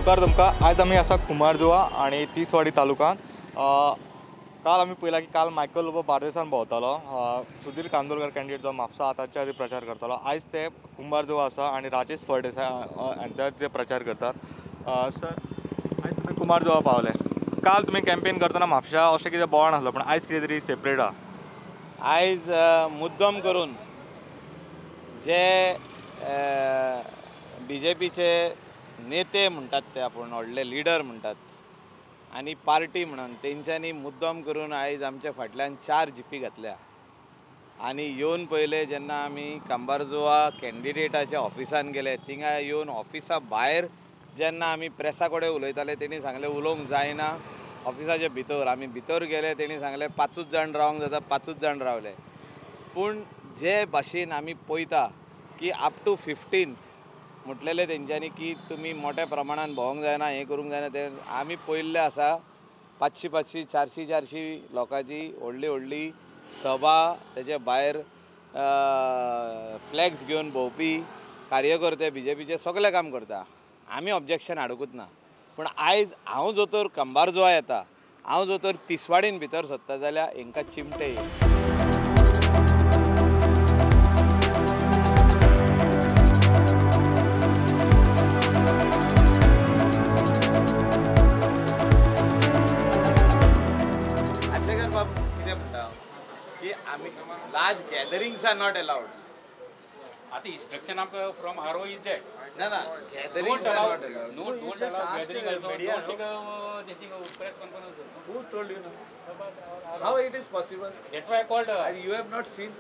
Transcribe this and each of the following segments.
नमस्कार तुमकां. आज आमी आसा कुंभारजुवा आनी तिसवाडी तालुक्यान. काल आमी पळयला की काल मायकल लोबो बार्देसान भोंवतालो, सुधीर कांदोळकर कॅन्डिडेट जो म्हापसा ताच्या खातीर प्रचार करतालो. आयज ते कुंभारजुवा आसा आनी राजेश फळदेसाय हांच्या ते प्रचार करतात. सर, आयज तुमी कुंभारजुवा पावले. काल तुमी कॅम्पेन करतना म्हापशा अशें कितें बोवाळ नासलो, पूण आयज कितें तरी सेपरेट आहा. आयज मुद्दम करून जे बी जे पीचे नेते म्हणटात ते आपूण व्हडले लिडर म्हणटात आनी पार्टी म्हणून तेंच्यांनी मुद्दम करून आयज आमच्या फाटल्यान 4 जिपी घातल्या आनी येवन पयले जेन्ना आमी कुंभारजुवा कॅन्डिडेटाच्या ऑफिसान गेले, थिंगा येवन ऑफिसा भायर जेन्ना आमी प्रेसा कडेन उलयताले तेणी सांगलें उलोवंक जायना ऑफिसाच्या भितर. आमी भितर गेले, तेणी सांगलें 5 जाण रावंक जाता, 5 जाण रावले. पूण जे भाशेन आमी पळयता की अप टू 15th म्हटलेले तेंच्यांनी की तुमी मोठ्या प्रमाणान भोंवंक जायना, हें करूंक जायना, तें आमी पळयल्लें आसा. 500 500 400 400 लोकांची व्हडली व्हडली सभा, तेजे भायर फ्लॅग्स घेवन भोंवपी कार्यकर्ते बी जे पीचे सगळें काम करता. आमी ऑब्जेक्शन हाडुंकूच ना. पूण आयज हांव जो तर कुंभारजुवा येता, हांव जो तर तिसवाडीन भितर सरता जाल्यार हेंकां चिमटे. आशेकर बाब कितें म्हणटा की आमी large gatherings are not allowed. आतां इन्स्ट्रक्शन आमकां from R O is that. ना ना, gatherings are not allowed. No, don't allow gathering also. Don't take this thing, press conference. Who told you now? How it is possible? That's why I called. You have not seen.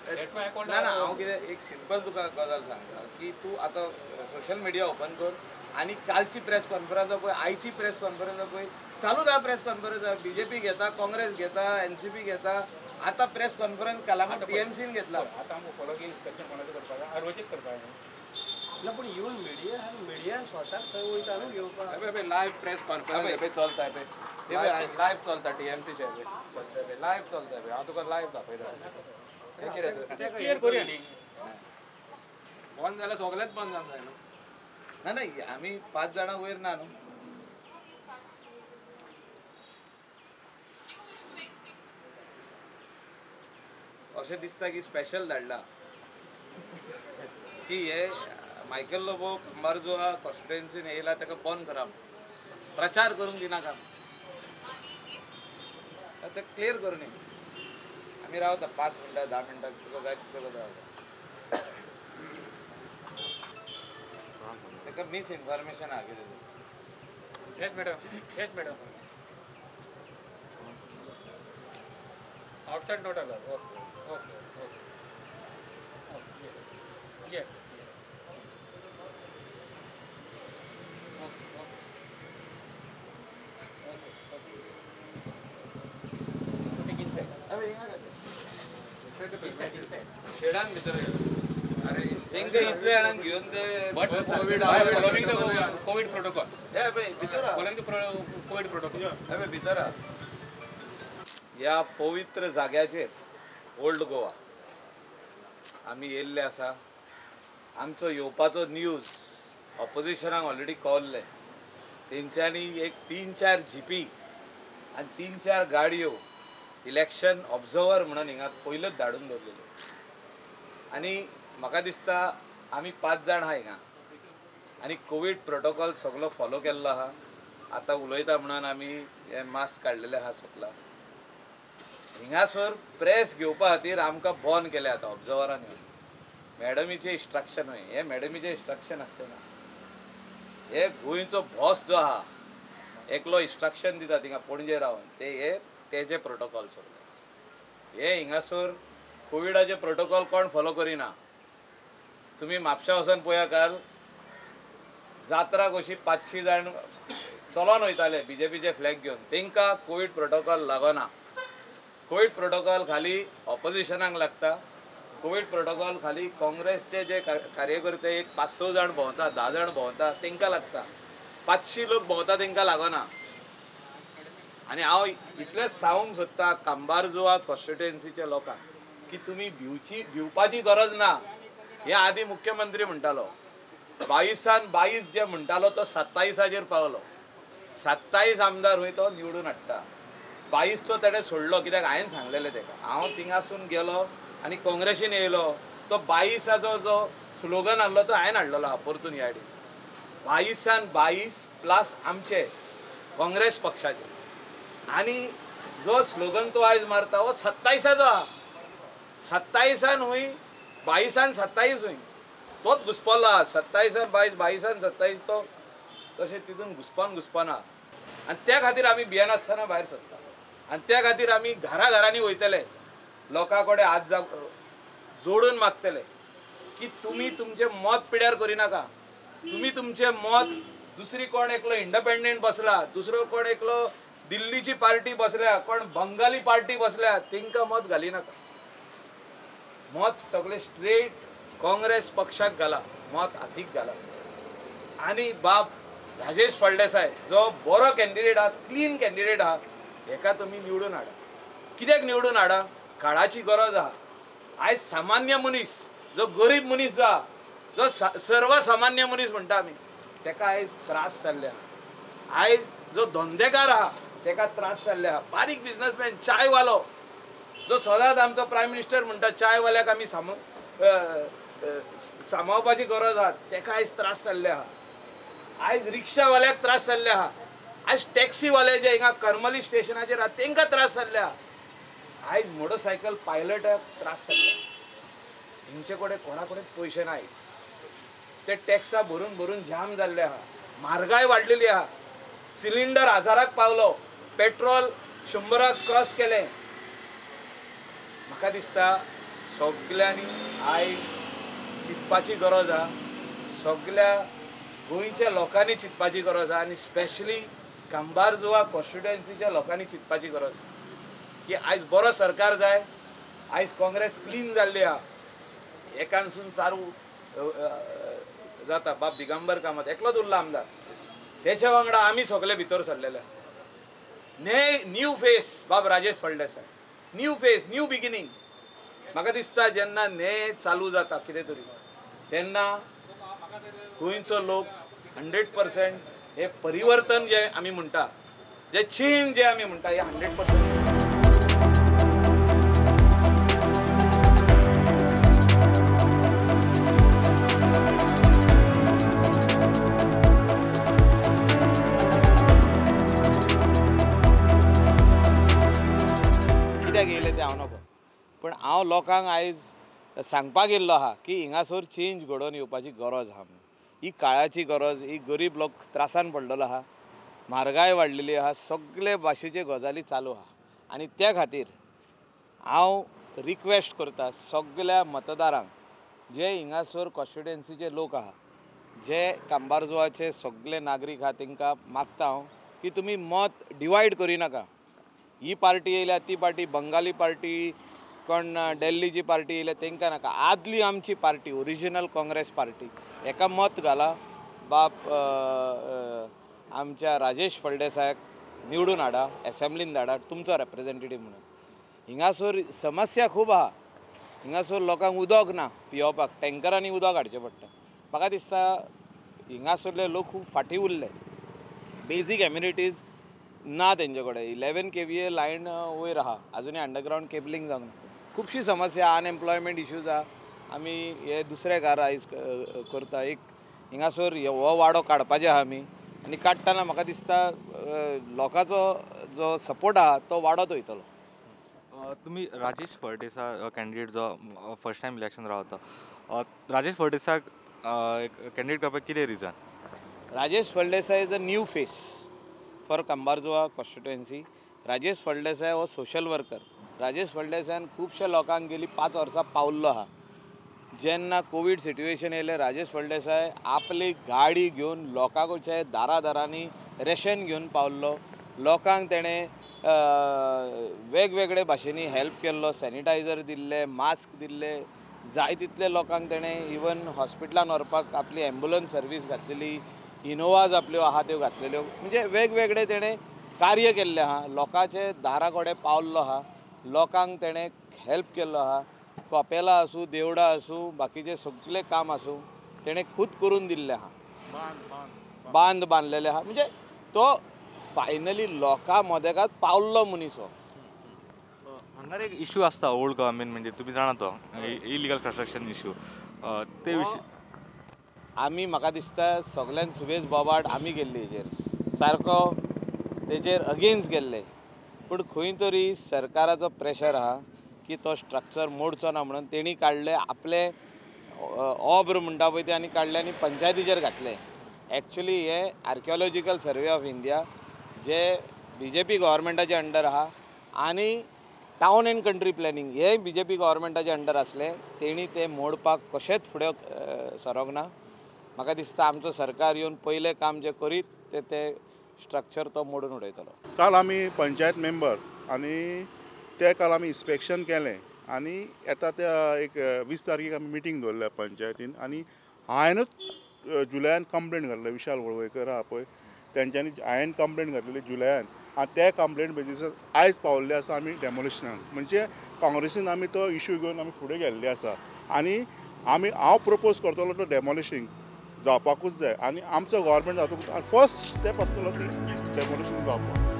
That's why I called. ना ना, हांव कितें एक simple तुका गजाल सांगता की तूं आतां सोशल मिडिया ओपन कर आनी कालची प्रेस कॉन्फरन्स पळय, आयची प्रेस कॉन्फरन्स पळय, चालूच आहा press conference. B J P घेता, काँग्रेस घेता, एन सी पी घेता. आतां press conference Calangute T M सीन घेतला. आतां आमकां फॉलो की इन्स्पेक्शन कोणाचें करपाक जाय, आरोचेच करपाक जाय. ना, पूण इवन मिडिया मिडिया स्वताक थंय वयता न्हू घेवपाक. लायव्ह प्रेस कॉन्फरन्स पळय चलता, पळय लायव्ह चलता टी एम सीचे पळय लायव्ह चलता. पळय हांव तुका लायव्ह दाखयता. कितें क्लियर करूया न्ही. बंद जाल्यार सगळेंच बंद जावंक जाय न्हू. ना ना, आमी 5 जाणां वयर ना न्हू. अशें दिसता की स्पेशल धाडला की हे मायकल लोबो कुंभारजुवा कॉन्स्टिट्युएन्सीन येयला ताका बंद करा, प्रचार करूंक दिनाका. तें क्लियर करून आमी रावता 5 मिनटां 10 मिनटां, तुका जाय तितलो रावता. ताका मिसइन्फॉर्मेशन आहा कितें. Yes madam, yes madam. Outside not allowed. Okay okay okay okay. Yes. Okay okay okay okay. Take inside. Inside inside. Sedan भितर गेलो. अरे तेंकां इतले जाणांक घेवन ते But following the COVID protocol. हे पळय भितर आहा. Following the COVID protocol. हे पळय भितर आहा. ह्या पवित्र जाग्याचेर ओल्ड गोवा आमी येयल्ले आसा. आमचो येवपाचो न्यूज ऑपोजिशनाक ऑलरेडी कळ्ळें. तेंच्यांनी एक 3-4 जिपी आनी 3-4 गाडयो इलेक्शन ऑब्जर्वर म्हणून हिंगा पयलींच धाडून दवरलेल्यो. आनी म्हाका दिसता आमी 5 जाण आहा हिंगा आनी कोवीड प्रोटोकॉल सगलो फॉलो केल्लो आहा. आतां उलयता म्हणून आमी हे मास्क काडलेले आहा सकला. हिंगासर प्रेस घेवपा खातीर आमकां बंद केलें आतां ऑब्जर्वरान येवन. मॅडमीचें इन्स्ट्रक्शन न्हय, हें मॅडमीचें इन्स्ट्रक्शन आसचें ना. हे गोंयचो बॉस जो आहा एकलो इन्स्ट्रक्शन दिता थिंगा पणजे रावन, ते हे तेजे प्रोटोकॉल सगळे. हे हिंगासर कोविडाचे प्रोटोकॉल कोण फॉलो करिना. तुमी म्हापशा वचून पळया, काल जात्रा कशी 500 जाण चलोन वयताले बी जे पीचे फ्लॅग घेवन, तेंकां कोवीड प्रोटोकॉल लागना. कोवीड प्रोटोकॉल खाली ऑपोजिशनाक लागता. कोवीड प्रोटोकॉल खाली काँग्रेसचे जे कार्यकर्ते एक 5-6 जाण भोंवता, 10 जाण भोंवता तेंकां लागता. 500 लोक भोंवता तेंकां लागना. आनी हांव इतलेंच सांगूंक सोदता कुंभारजुवा कॉन्स्टिट्युएन्सीच्या लोकांक की तुमी भिवपाची गरज ना. हे आदी मुख्यमंत्री म्हणटालो 22 22 जे म्हणटालो तो 27 पावलो. 27 आमदार हुंय तो निवडून हाडटा. 22चो तेणें सोडलो कित्याक हांवें सांगलेलें तेका, हांव थिंगासून गेलो आनी काँग्रेसीन येयलो. तो 22चो जो स्लोगन आहलो तो हांवें हाडलेलो आहा परतून ह्या 22 22 प्लस आमचे काँग्रेस पक्षाचे. आनी जो स्लोगन तो आयज मारता हो 27चो आहा. 27 हुंय 22 27 हुंय तोच घुसपलो आहा. 27 22 22 27 तो तशें तितून घुसपान घुसपान आहा. आनी त्या खातीर आमी भियेनासतना भायर सरता आनी त्या खातीर आमी घरा घरांनी वयतले, लोकां कडेन हात जोडून मागतले की तुमी तुमचें मत पिड्यार करिनाका. तुमी तुमचें मत दुसरी कोण एकलो इंडिपेंडंट बसला, दुसरो कोण एकलो दिल्लीची पार्टी बसल्या, कोण बंगाली पार्टी बसल्या, तेंकां मत घालिनाका. मत सगळें स्ट्रेट काँग्रेस पक्षाक घाला, मत हातीक घाला. आनी बाब राजेश फळदेसाय जो बरो कॅन्डिडेट आहा, क्लीन कॅन्डिडेट आहा, हेका तुमी निवडून हाडा. कित्याक निवडून हाडा? काळाची गरज आहा. आयज सामान्य मनीस जो गरीब मनीस जो आहा, जो सर्वसामान्य मनीस म्हणटा आमी, तेका आयज त्रास जाल्ले आहा. आयज जो धंदेकार आहा तेका त्रास जाल्ले आहा. बारीक बिजनसमॅन, चायवालो जो सदांच आमचो प्रायम मिनिस्टर म्हणटा चायवाल्याक आमी सांबाळपाची गरज आहा, तेका आयज त्रास जाल्ले आहा. आयज रिक्षावाल्याक त्रास जाल्ले आहा. आयज टॅक्सीवाले जे हिंगा करमली स्टेशनाचेर आहा तेंकां त्रास जाल्ले आहा. आयज मोटरसायकल पायलटाक त्रास जाल्ले आहा. हेंचे कडेन कोणा कडेन पयशे ना आयज. ते टॅक्सा भरून भरून जाम जाल्ले आहा. म्हारगाय वाडलेली आहा. सिलिंडर 1000 पावलो, पेट्रोल 100 क्रॉस केलें. म्हाका दिसता सगल्यांनी आयज चिंतपाची गरज आहा, सगल्या गोंयच्या लोकांनी चिंतपाची गरज आहा आनी स्पेशली कांबारजुआ कॉन्स्टिट्युएन्सीच्या लोकांनी चिंतपाची गरज आहा की आयज बरो सरकार जाय. आयज काँग्रेस क्लीन जाल्ली आहा. एकानसून चारू जाता. बाब दिगंबर कामत एकलोच उरला आमदार, तेच्या वांगडा आमी सगळे भितर सरलेले. न्यू फेस बाब Rajesh Phaldesai, new face, new beginning. म्हाका दिसता जेन्ना न्हे चालू जाता कितें तरी तेन्ना गोंयचो लोक 100% हे परिवर्तन जे आमी म्हणटा, जे चेंज जे आमी म्हणटा, हे 100%. कित्याक येयलें तें हांव नको, पूण हांव लोकांक आयज सांगपाक येयल्लो आहा की हिंगासर चेंज घडोवन येवपाची गरज आहा म्हणून. ही काळाची गरज. ही गरीब लोक त्रासान पडलेलो आहा, म्हारगाय वाडलेली आहा, सगळे भाशेचे गजाली चालू आहा. आनी त्या खातीर हांव रिक्वेस्ट करता सगळ्या मतदारांक, जे हिंगासर कॉन्स्टिट्युएन्सीचे लोक आहा, जे कांबारजुआचे सगळे नागरीक आहा, तेंकां मागता हांव की तुमी मत डिवायड करिनाका. ही पार्टी येयल्या, ती पार्टी, बंगाली पार्टी, कोण दिल्लीची पार्टी येयल्या, तेंकां नाका. आदली आमची पार्टी, ओरिजिनल काँग्रेस पार्टी, हेका मत घाला. बाप आमच्या राजेश फळदेसायाक निवडून हाडा, एसेंब्लीन धाडा तुमचो रेप्रेजेंटेटीव म्हणून. हिंगासर समस्या खूब आहा. हिंगासर लोकांक उदक ना पियोवपाक, टँकरांनी उदक हाडचें पडटा. म्हाका दिसता हिंगासरले लोक खूब फाटीं उरले. बेजीक एम्युनिटीज ना तेंचे कडेन. 11 kVA line वयर आहा, आजुनूय अंडरग्रावंड केबलिंग जावंक ना. खुबशी समस्या, अनएम्प्लॉयमेंट इश्यूज आहा. आमी हे दुसरे घर आयज करता. एक हिंगासर हो वाडो काडपाचे आहा आमी, आनी काडटना म्हाका दिसता लोकांचो जो सपोर्ट आहा तो वाडत वयतलो. तुमी राजेश फळदेसाय कॅन्डिडेट जो फर्स्ट टायम इलेक्शन रावता, राजेश फळदेसाय कॅन्डिडेट करपाक कितें reason? Rajesh Phaldesai is a new face for Cumbarjua constituency. Rajesh Phaldesai हो सोशल वर्कर. राजेश फळदेसायान खुबश्या लोकांक गेली 5 वर्सां पावल्लो आहा. जेन्ना कोवीड सिट्युएशन येयलें, राजेश फळदेसाय आपली गाडी घेवन लोकांचे दारा दारांनी रेशन घेवन पावल्लो. लोकांक तेणें वेगवेगळे भाशेंनी हेल्प केल्लो, सॅनिटायझर दिल्ले, मास्क दिल्ले, जाय तितले लोकांक तेणें इवन हॉस्पिटलान व्हरपाक आपली एम्बुलन्स सर्वीस घातलेली, इनोवाज आपल्यो आहा त्यो घातलेल्यो. म्हणजे वेगवेगळे तेणें कार्य केल्लें आहा, लोकांचे दारा कडेन पावल्लो आहा, लोकांक तेणें हेल्प केल्लो आहा. कपेला आसूं, देवळां आसूं, बाकीचें सगळें काम आसूं, तेणें खूद करून दिल्लें आहा, बांद बांदलेले आहा. म्हणजे तो फायनली लोकां मदेकात पावल्लो मनीस हो. हांगार एक इशू आसता ओल्ड गोवा मेन म्हणजे तुमी जाणा तो इलिगल कन्स्ट्रक्शन इशू, ते विशीं आमी म्हाका दिसता सगल्यांक सुबेज बोबाट आमी गेल्ली हेजेर, सारको तेजेर अगेन्स्ट गेल्ले. पूण खंय तरी सरकाराचो प्रेशर आहा की तो स्ट्रक्चर मोडचो ना म्हणून तेणी काडले आपले ऑब्र म्हणटा पळय ते आनी काडले आनी पंचायतीचेर घातले. एक्चुली हे archaeological survey of India J BJP गव्हर्मेंटाचे under आहा आनी टावन एंड कंट्री प्लॅनिंग हे बीजेपी गव्हर्मेंटाचे अंडर आसले, तेणी ते मोडपाक कशेंच फुडें सरोंक ना. म्हाका दिसता आमचो सरकार येवन पयलें काम जें करीत ते ते स्ट्रक्चर तो मोडून उडयतलो. काल आमी पंचायत मेंबर आनी ते काल आमी इन्स्पेक्शन केलें आनी येता त्या एक 20 तारखेक आमी मिटींग दवरल्या पंचायतीन आनी हांवेनूच जुलयान कंप्लेन घातले. विशाल वळवयकर आहा पळय तेंच्यांनी हांवें कंप्लेन घातलेली जुलयान आनी ते कंप्लेन बेजीसर आयज पावल्ले आसा आमी डेमोलिशनाक. म्हणजे काँग्रेसीन आमी तो इशू घेवन आमी फुडें गेल्ले आसा आनी आमी हांव प्रपोज करतलो तो डेमोलिशींग जावपाकूच जाय आनी आमचो गव्हर्मेंट जातकूच फर्स्ट स्टेप आसतलो ती डेमोलिशींग जावपाक.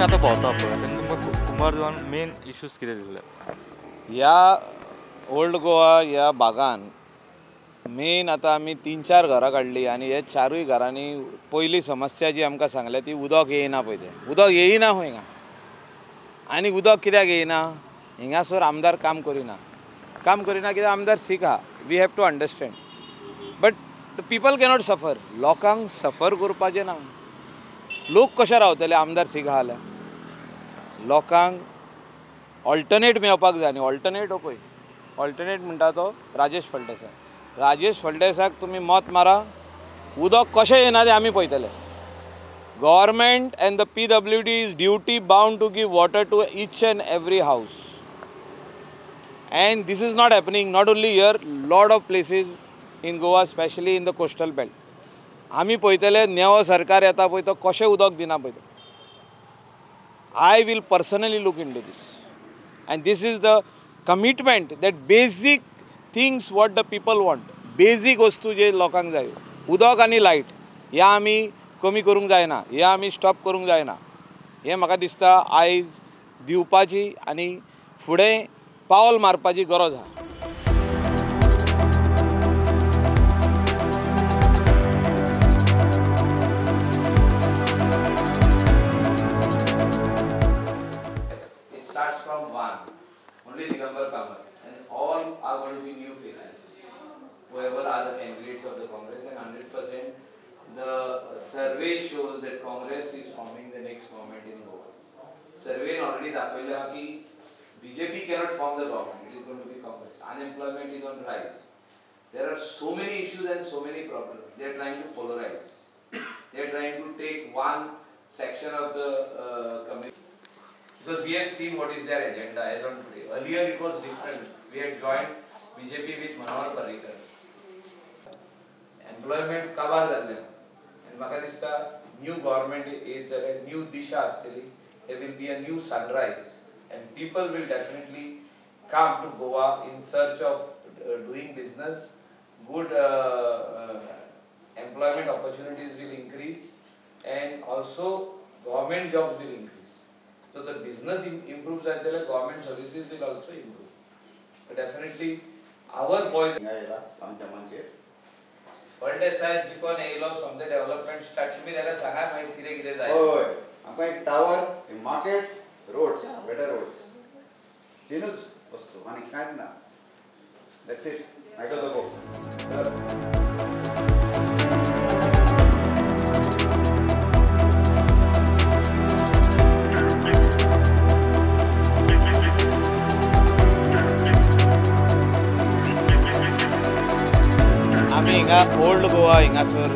आता भोंवता पळय तेन्ना तुमकां कुंभारजुवान मेन इश्यूज कितें दिसले? ह्या ओल्ड गोवा ह्या भागान मेन आतां आमी 3-4 घरां काडली आनी हे चारूय घरांनी पयली समस्या जी आमकां सांगल्या ती उदक येयना पळय, तें उदक येयना खंय हिंगा. आनी उदक कित्याक येयना? हिंगासर आमदार काम करिना, काम करिना कित्याक आमदार सीक आहा. We have to understand, but the people cannot suffer. लोकांक सफर करपाचें ना. लोक कशे रावतले आमदार सीक आहा जाल्यार? लोकांक ऑल्टरनेट मेळपाक जाय आनी ऑल्टरनेट हो पळय, ऑल्टरनेट म्हणटा तो राजेश फळदेसाय. राजेश फळदेसाक तुमी मत मारा, उदक कशें येना तें आमी पळयतले. Government and the PWD is duty bound to give water to each and every house, and this is not happening not only here, lot of places in Goa, specially in the coastal belt. आमी पळयतले नवो सरकार येता पळय तो कशें उदक दिना पळय. I will personally look into this, and this is the commitment that basic things what the people want, basic वस्तू जे लोकांक जाय, उदक आनी लायट, ह्या आमी कमी करूंक जायना, ह्या आमी स्टॉप करूंक जायना. हें म्हाका दिसता आयज दिवपाची आनी फुडें पावल मारपाची गरज आहा. Only Digambar Kamath, and all are going to be new faces, whoever are the candidates of the Congress, and 100% the survey shows that Congress is forming the next government in Goa. Survey already दाखवले आहा की BJP cannot form the government, it is going to be Congress. Unemployment is on rise. There are so many issues and so many problems. They are trying to polarize. They are trying to take one section of the community. Because we have seen what is their agenda as on today. Earlier it was different. We had joined BJP with Manohar Parrikar. Employment काबार जाल्लें आनी म्हाका दिसता new government येत जाल्यार new दिशा आसतली. There will be a new sunrise and people will definitely come to Goa in search of doing business. Good employment opportunities will increase and also government jobs will increase. So the business improves as well as government services will also improve. But definitely our boys Phaldesai जिकोन येयलो समजे development start तुमी ताका सांगा मागीर कितें कितें जाय. हय, आमकां एक tower, market, roads, better roads, तिनूच वस्तू आनी कांयच ना. That's it. Michael Lobo. Sir. आमी हिंगा ओल्ड गोवा हिंगासर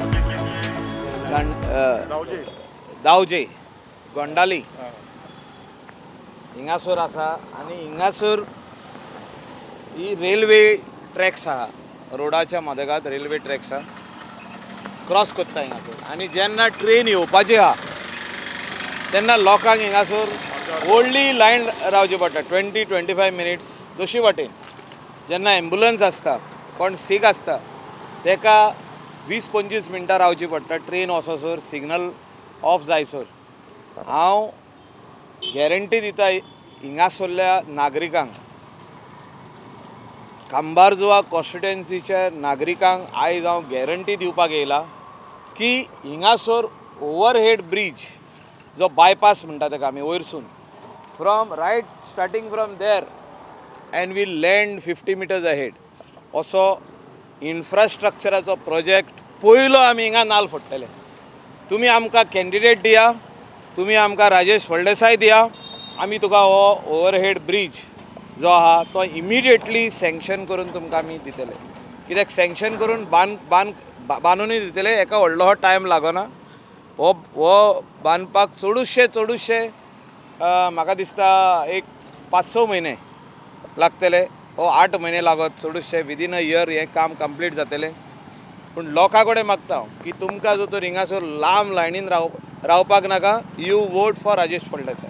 दावजे गोंडाली हिंगासर आसा आनी हिंगासर ही रेल्वे ट्रॅक्स आहा, रोडाच्या मदगात रेल्वे ट्रॅक्स आहा, क्रॉस करता हिंगासर. आनी जेन्ना ट्रेन येवपाची आहा तेन्ना लोकांक हिंगासर व्हडली लायन रावची पडटा, 20-25 मिनिट्स दोशी वाटेन. जेन्ना एम्बुलन्स आसता, कोण सीक आसता तेका 20-25 मिनटां रावची पडटा ट्रेन वचसर, सिग्नल ऑफ जायसर. हांव गॅरंटी दिता हिंगासरल्या नागरिकांक, कांबारजुआ कॉन्स्टिट्युएन्सीच्या नागरिकांक आयज हांव गॅरंटी दिवपाक येयला की हिंगासर ओवरहेड ब्रीज जो बायपास म्हणटा तेका आमी वयरसून from right starting from there and we land 50 metres ahead असो इन्फ्रास्ट्रक्चराचो प्रोजेक्ट पयलो आमी हिंगा नाल फोडटले. तुमी आमकां कॅन्डिडेट दिया, तुमी आमकां राजेश फळदेसाय दिया, आमी तुका हो ओवरहेड ब्रीज जो आहा तो इमिडिएटली सँक्शन करून तुमकां आमी दितले. कित्याक सँक्शन करून बांदूनय दितले, एका व्हडलो टायम लागना. हो हो बांदपाक चडूचशे चडूचशे म्हाका दिसता एक 5-6 म्हयने लागतले, हो 8 म्हयने लागत चडूचशे, विदीन अ इयर हें काम कंप्लीट जातलें. पूण लोकां कडेन मागता हांव की तुमकां जो तर हिंगासर लांब लायनीन रावपाक नाका, you vote for Rajesh Phaldesai,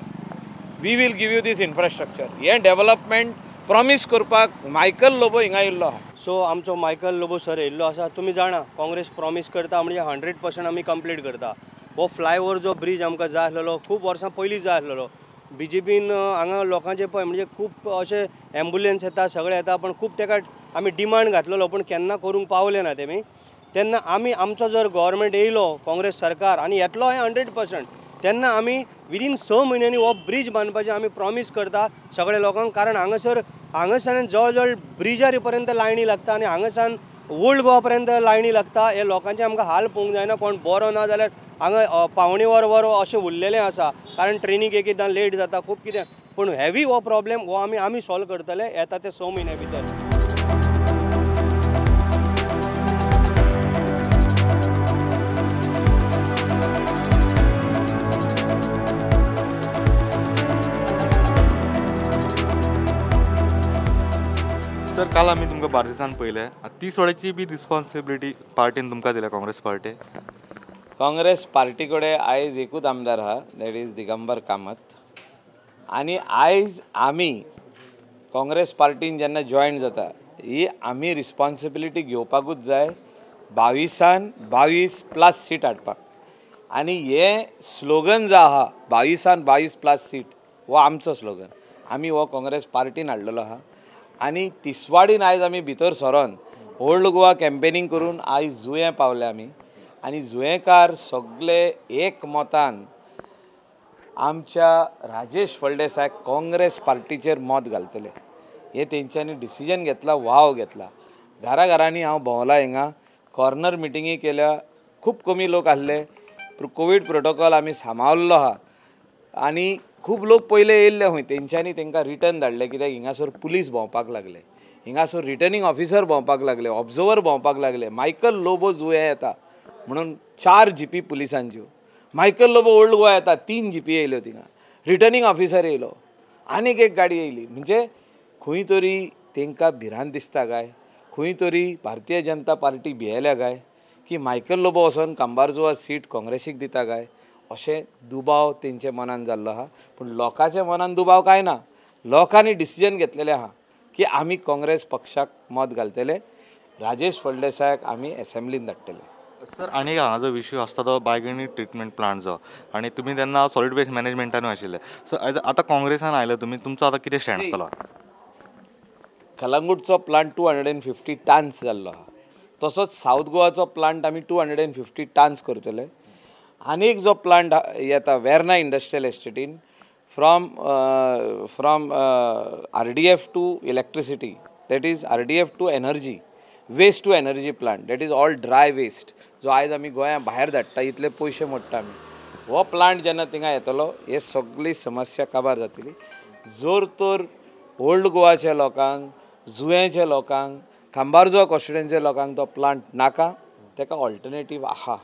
we will give you this infrastructure. हें डेवलपमेंट प्रॉमीस करपाक मायकल लोबो हिंगा येयल्लो आहा. सो आमचो मायकल लोबो सर येयल्लो आसा. तुमी जाणा काँग्रेस प्रॉमीस करता म्हणजे 100% आमी कंप्लीट करता. हो फ्लायओवर जो ब्रीज आमकां जाय आसलेलो खूब वर्सां पयलीं जाय आसलेलो, बी जे पीन हांगा लोकांचे पळय म्हणजे खूब अशे एम्बुलन्स येता सगळे येता, पण खूब तेका आमी डिमांड घातलेलो पूण केन्ना करूंक पावले ना तेमी. तेन्ना आमी आमचो जर गव्हर्मेंट येयलो काँग्रेस सरकार आनी येतलो हें 100%, तेन्ना आमी विदीन 6 म्हयन्यांनी हो ब्रीज बांदपाचें आमी प्रॉमीस करता सगळ्या लोकांक. कारण हांगासर हांगासान जवळ जवळ ब्रिजार पर्यंत लायनी लागता आनी हांगासान ओल्ड गोवा पर्यंत लायनी लागता. हे लोकांचे आमकां हाल पळोवंक जायना, कोण बरो ना जाल्यार हांगा पावणे वर वर अशें उरलेलें आसा, कारण ट्रेनीक एक एकदां लेट जाता खूब कितें. पूण हेवी हो प्रॉब्लेम हो आमी आमी सॉल्व करतले येता ते 6 म्हयन्या भितर. सर, काल आमी तुमकां बार्देसान पळयलें, तिसवाडीची बी रिस्पॉन्सिबिलिटी पार्टीन तुमकां दिल्या काँग्रेस पार्टी. काँग्रेस पार्टी कडेन आयज एकूच आमदार आहा, that is Digambar Kamat. आनी आयज आमी काँग्रेस पार्टीन जेन्ना जॉयन जाता ही आमी रिस्पॉन्सिबिलिटी घेवपाकूच जाय 22 22+ सीट हाडपाक. आनी हें स्लोगन जो आहा 22 22+ सीट हो आमचो स्लोगन, आमी हो काँग्रेस पार्टीन हाडलेलो आहा. आनी तिसवाडीन आयज आमी भितर सरोन ओल्ड गोवा कॅम्पेनींग करून आयज जुयें पावले आमी. आनी जुयेंकार सगळे एक मतान आमच्या राजेश फळदेसाय काँग्रेस पार्टीचेर मत घालतले हे तेंच्यांनी डिसिजन घेतला, वाव घेतला. घरा घरांनी हांव भोंवला, हिंगा कॉर्नर मिटिंगी केल्या, खूब कमी लोक आसले, कोवीड प्रोटोकॉल आमी सांबाळिल्लो आहा. आनी खूब लोक पयले येयल्ले खंय, तेंच्यांनी तांकां रिटर्न धाडले, कित्याक हिंगासर पुलीस भोंवपाक लागले, हिंगासर रिटर्निंग ऑफिसर भोंवपाक लागले, ऑब्जर्वर भोंवपाक लागले. मायकल लोबो जुये येता म्हणून 4 जीपी पुलिसांच्यो, मायकल लोबो ओल्ड गोवा येता 3 जीपी येयल्यो, थिंगा रिटर्निंग ऑफिसर येयलो, आनीक एक गाडी येयली. म्हणजे खंय तरी तांकां भिरांत दिसता काय, खंय तरी भारतीय जनता पार्टी भियेल्या काय की मायकल लोबो वचोन कांबारजुआ सीट काँग्रेसीक दिता काय, अशें दुबाव तेंच्या मनान जाल्लो आहा. पूण लोकांच्या मनान दुबाव कांय ना, लोकांनी डिसिजन घेतलेलें आहा की आमी काँग्रेस पक्षाक मत घालतले, राजेश फळदेसायाक आमी एसेंब्लीन धाडटले. सर, आनी हांगा जो विशय आसता तो बायगणी ट्रिटमेंट प्लांट जो, आनी तुमी तेन्ना सॉलिड वेस्ट मॅनेजमेंटानूय आशिल्ले, सो आतां काँग्रेसान आयले तुमी, तुमचो आतां कितें स्टँड आसतलो? कलंगूटचो प्लांट 250 टन्स जाल्लो आहा, तसोच सावथ गोवाचो प्लांट आमी 250 टन्स करतले. आनी एक जो प्लांट येता Verna industrial एस्टेटीन from RDF to electricity that is RDF to energy, waste to energy plant, that is all dry waste जो आयज आमी गोंया भायर धाडटा, इतले पयशे मोडटा आमी. हो प्लांट जेन्ना थिंगा येतलो हे सगळी समस्या काबार जातली. जर तर ओल्ड गोवाच्या लोकांक, जुंव्याच्या लोकांक, खांबारजुआ कॉन्स्टिट्युएन्सीच्या लोकांक तो प्लांट नाका, ताका ऑल्टरनेटीव आहा.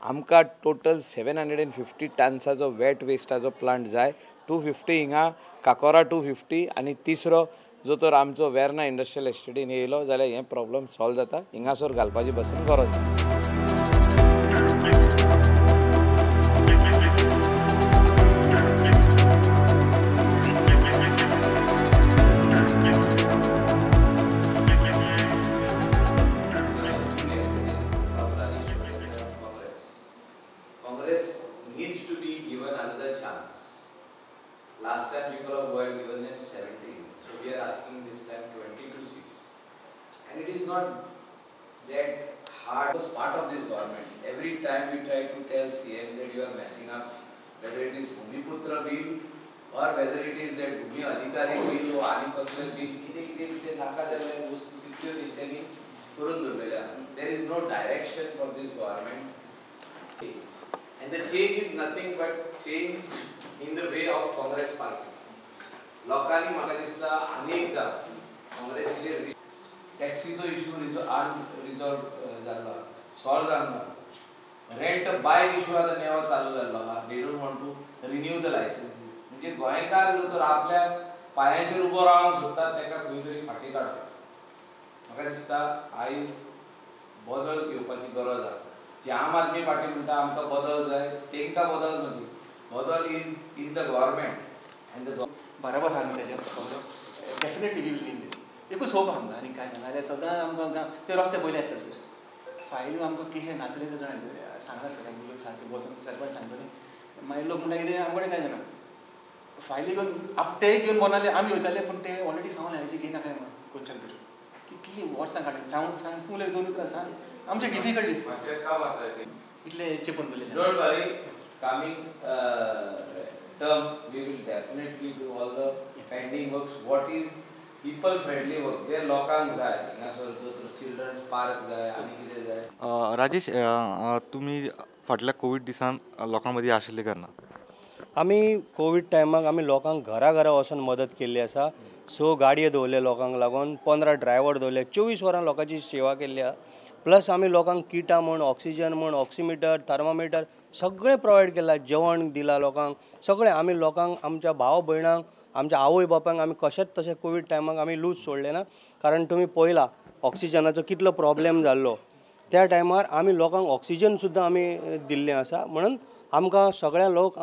आमकां टोटल 750 टन्साचो वेट वेस्टाचो प्लांट जाय. 250 हिंगा काकोरा 250 आनी तिसरो जो तर आमचो वेर्ना इंडस्ट्रियल एस्टेटीन येयलो जाल्यार हें प्रॉब्लम सॉल्व जाता. हिंगासर घालपाची बसून गरज ना. Congress needs to be given another chance. Last time people of Goa had given them 17, so we are asking this time 22 seats. And it is not that hard. It was part of this government. Every time we try to tell CM that you are messing up, whether it is Bhumiputra bill or whether it is that Bhumi Adhikari bill or ani कसले bill, कितें कितें कितें नाका जाल्ले वस्तू तितल्यो तेंच्यांनी करून दवरलेले आहा. There is no direction for this government. And the change is nothing but change in the way of Congress party. लोकांनी म्हाका दिसता आनी एकदां काँग्रेसीचेर टॅक्सीचो इशू रिजॉल्व जाल्लो, सॉल्व जाल्लो ना. रेंट बायक इशू आतां नेवो चालू जाल्लो आहा. They don't want to renew the licenses. म्हणजे गोंयकार जो तर आपल्या पांयाचेर उबो रावंक सोदता ताका खंय तरी फाटीं काडप. म्हाका दिसता आयज बदल येवपाची गरज आहा. जे आम आदमी पार्टी म्हणटा आमकां बदल जाय, तांकां बदल न्हू. बदल is in the government and the बराबर आहा न्हू तेजें. Definitely we will win this. एकूच होप आमकां आनी कांय ना. नाजाल्यार सदां आमकां ते रस्ते पयले आसता सर. फायल आमकां कितें नाचले जाणा सांगला सगळ्यांक सारकें बसून सरपंच सांगतले. मागीर लोक म्हणटा कितें आमचे कडेन कांय जाणा. फायली घेवन आपटे घेवन बोनाले आमी वयताले, पूण ते ऑलरेडी सांगलें हेजी घेयना काय म्हणून कोणच्याक तरी. कितलीं वर्सां काडली सांग सांग तूं दोन उतरां सांग. आमचे डिफिकल्टीज इतले चेपून दिले. Don't worry, coming term we will definitely do all the pending works. What is people friendly work जे लोकांक जाय. हिंगासर जो चिल्ड्रन्स पार्क जाय आनी कितें जाय. राजेश, तुमी फाटल्या कोवीड दिसान लोकां मदीं आशिल्ले काय ना? आमी कोवीड टायमाक आमी लोकांक घरा घरा वचून मदत केल्ली आसा. 6 गाडयो दवरले लोकांक लागून, 15 ड्रायव्हर दवरले, 24 वरां लोकांची सेवा केल्ली आहा. प्लस आमी लोकांक किटां म्हूण, ऑक्सिजन म्हूण, ऑक्सिमिटर, थर्मामिटर सगळें प्रोवायड केलां. जेवण दिलां लोकांक, सगळें आमी लोकांक, आमच्या भाव भयणांक, आमच्या आवय बापायक आमी कशेंच तशें कोवीड टायमाक आमी लूज सोडलें ना. कारण तुमी पळयला ऑक्सिजनाचो कितलो प्रॉब्लेम जाल्लो त्या टायमार. आमी लोकांक ऑक्सिजन सुद्दां आमी दिल्लें आसा. म्हणून आमकां सगळ्या लोक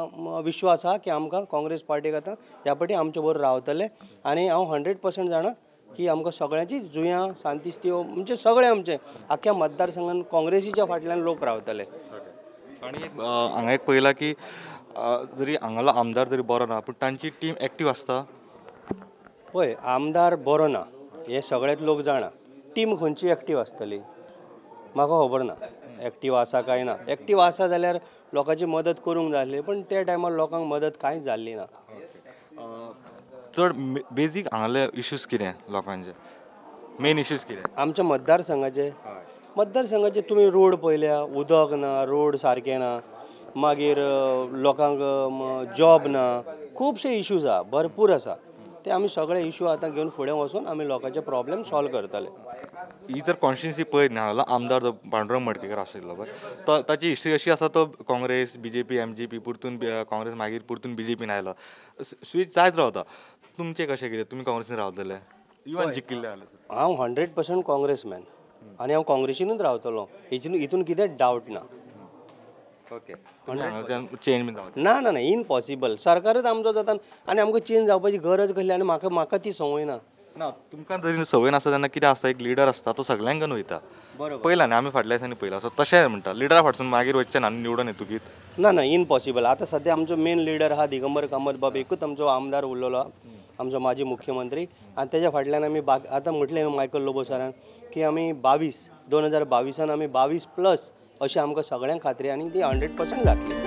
विश्वास आहा की आमकां काँग्रेस पार्टीक आतां ह्या पाटी आमचे बरोबर रावतले. आनी हांव 100% जाणा की आमकां सगळ्यांची जुंया, सांतिस्त्यो म्हणजे सगळें आमचें आख्ख्या मतदारसंघान काँग्रेसीच्या फाटल्यान लोक रावतले. आनी एक हांगा एक पळयलां की जरी हांगालो आमदार जरी बरो ना पूण तांची टीम एक्टीव आसता. पळय, आमदार बरो ना हें सगळेच लोक जाणा. टीम खंयची एक्टीव आसतली म्हाका खबर ना. एक्टीव आसा काय ना. एक्टीव आसा जाल्यार लोकांची मदत करूंक जाय आसली, पूण त्या टायमार लोकांक मदत कांयच जाल्ली ना. चड बेजीक हांगाले इश्यूज कितें लोकांचे, मेन इश्यूज कितें आमच्या मतदारसंघाचे? मतदारसंघाचे तुमी रोड पळयल्या, उदक ना, रोड सारकें ना, मागीर लोकांक जॉब ना, खुबशे इश्यूज आहा, भरपूर आसा. ते आमी सगळे इश्यू आतां घेवन फुडें वचून आमी लोकांचे प्रॉब्लेम सॉल्व करतले. ही जर कॉन्स्टिट्युएन्सी पळयत न्ही, हांगा आमदार जो पांडुरंग मडकेकर आशिल्लो पळय, तो ताची हिस्ट्री अशी आसा, तो काँग्रेस, बीजेपी, एमजीपी, परतून काँग्रेस, मागीर परतून बीजेपीन आयलो, स्विच जायत रावता. तुमचें कशें कितें, तुमी काँग्रेसीन रावतले इवन जिखिल्ले जाल्यार? हांव 100% काँग्रेसमॅन आनी हांव काँग्रेसीनूच रावतलो, हितून कितेंच डावट ना. ओके, चेंज बीन जावचें ना? ना ना, इम्पॉसिबल. सरकारच आमचो जाता आनी आमकां चेंज जावपाची गरज कसली? आनी म्हाका म्हाका ती संवय ना. ना, तुमकां जरी संवय नासता तेन्ना कितें आसता, एक लिडर आसता तो सगळ्यांक घेवन वयता. बरोबर पळयला न्ही आमी फाटल्या दिसांनी पळयला. सो तशें म्हणटा लिडरा फाटसून मागीर वचचें ना आनी निवडून येतकीत. ना ना, इम्पॉसिबल. आतां सद्या आमचो मेन लिडर आहा दिगंबर कामत बाब, एकूच आमचो आमदार उरलेलो आहा, आमचो माजी मुख्यमंत्री. आनी तेज्या फाटल्यान आमी आतां म्हटलें न्हू मायकल लोबो सरान की आमी 2022 आमी 22 प्लस अशें आमकां सगळ्यांक खात्री आनी ती 100% जातली.